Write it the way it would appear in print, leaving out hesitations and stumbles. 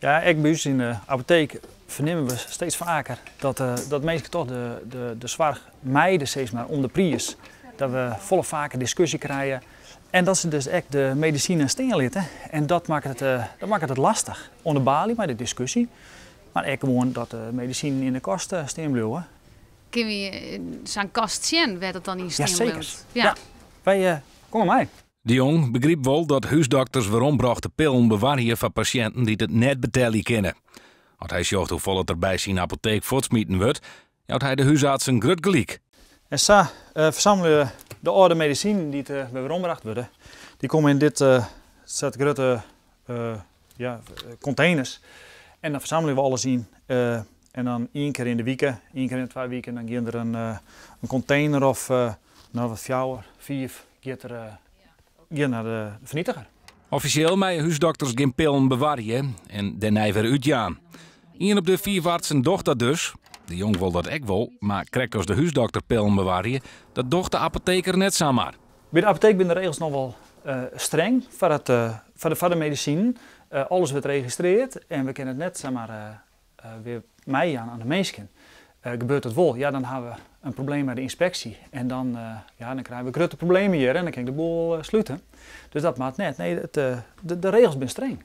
Ja, ek by ús yn de apoteek fernimme we steeds faker dat minsken toch de soarch mijde sis mar, om de priis. Dat we folle faker diskusje krije en dat se dus ek de medisinen stean litte. En dat makket it lestich oan de baly mei de diskusje. Mar ek gewoan dat de medisinen yn de kast stean bliuwe. Kinne we sa'n kast sjen wêr't it dan yn stean Jaseker. Bliuwt? Ja. Wy komme mei. De Jong begrypt wol dat húsdokters werombrochte pillen bewarje foar pasjinten dy't it net betelje kinne. As hy sjocht hoefolle der by syn apoteek fuortsmiten wurdt, jout hy de húsartsen grut gelyk. En sa fersammelje we de âlde medisinen dy't wer werombrocht wurde. Dy komme yn dit set grutte, ja, containers. En dan fersammelje we alles yn. En dan ien kear yn de wike, ien kear yn de 2 wiken, dan giet der in container of, no, wat fjouwer, fiif, giet nei de fernietiger. Offisjeel meie húsdokters gjin pillen bewarje en dêrnei wer útjaan. Ien op de fiif artsen docht dat dus. De Jong wol dat ek wol, mar krekt as de húsdokter pillen bewarje, dat docht de apoteker net samar. By de apoteek binne de regels noch wol streng foar de medisinen. Alles wurdt registrearre en we kinne it net samar wer meijaan oan de minsken. Gebeurt it wol, ja, dan ha we in probleem mei de ynspeksje. En dan, ja, dan krije we grutte problemen hjir en dan kin ik de boel slute. Dus dat moat net. Nee, de regels binne streng.